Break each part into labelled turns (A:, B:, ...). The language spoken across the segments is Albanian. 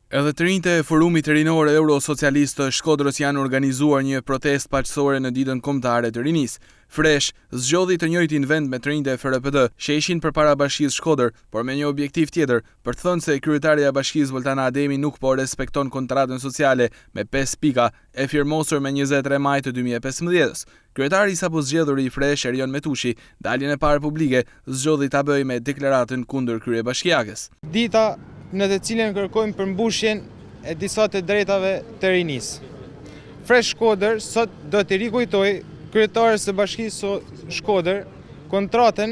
A: Edhe të rinjtë e Forumit Rinor Eurosocialist të Shkodrës janë organizuar një protestë paqësore në Ditën Kombëtare të Rinisë. Fresh zgjodhi të njëjtin vend me të rinjtë e FRPD, sheshin përpara Bashkisë Shkodër, por me një objektiv tjetër, për të thënë se kryetarja e Bashkisë Voltana Ademi nuk po respekton kontratën sociale me pesë pika, e firmosur me 23 maj të 2015-ës. Kryetari i sapozgjedhur i Fresh, Erion Metushi, daljen e parë publike zgjodhi ta bëjë me deklaratën kundër kryebashkiakes.
B: Dita në të cilën kërkojmë përmbushjen e disa të drejtave të rinisë. Fresh Shkodër sot do t'i rikujtojë kryetares së Bashkisë Shkodër kontratën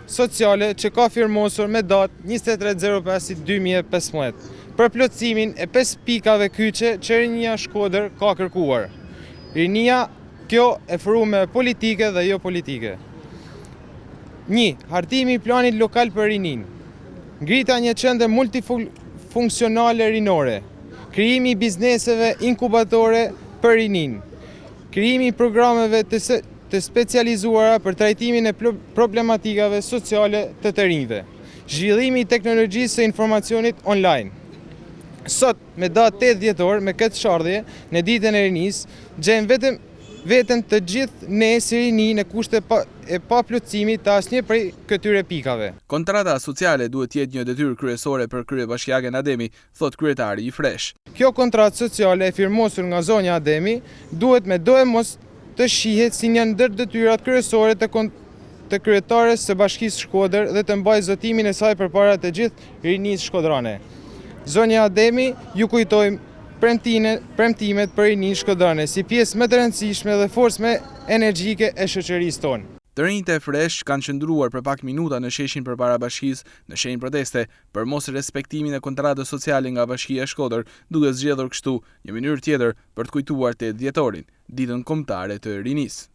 B: sociale që ka firmosur me datë 23.05.2015 për plotësimin e 5 pikave kyçe që rinia Shkodër ka kërkuar. Rinia kjo e forumeve politike dhe jo politike. 1. Hartimi i planit lokal për rininë. Ngritja e një qendre multifunksionale rinore. Krijimi i bizneseve inkubatore për rininë. Krijimi i programeve të të specializuara për trajtimin e problematikave sociale të të rinjve. Zhvillimi i teknologjisë së informacionit online. Sot, me datë 8 dhjetor, me këtë shardhje, në ditën e rinisë, gjejmë vetëm veten të gjithë ne si rini në kushte pa, e pa plotësimit të asnjë prej këtyre pikave.
A: Kontrata sociale duhet të jetë një detyrë kryesore për kryebashkiaken Ademi, thotë kryetari i Fresh.
B: Kjo kontratë sociale e firmosur nga zonja Ademi duhet me doemos të shihet si një ndër detyrat kryesore të të kryetares së Bashkisë Shkodër dhe të mbajë zotimin e saj përpara të gjithë rinisë shkodrane. Zonja Ademi, ju kujtojmë premtine, premtimet për rininë shkodrane si pjesë më të rëndësishme dhe forcë më energjike e shoqërisë tonë.
A: Të rinjtë e Fresh kanë qëndruar për pak minuta në sheshin përpara bashkisë në shenjë proteste për mos respektimin e kontratës sociale nga Bashkia Shkodër, duke zgjedhur kështu një mënyrë tjetër për të kujtuar 8 dhjetorin, ditën kombëtare të rinisë.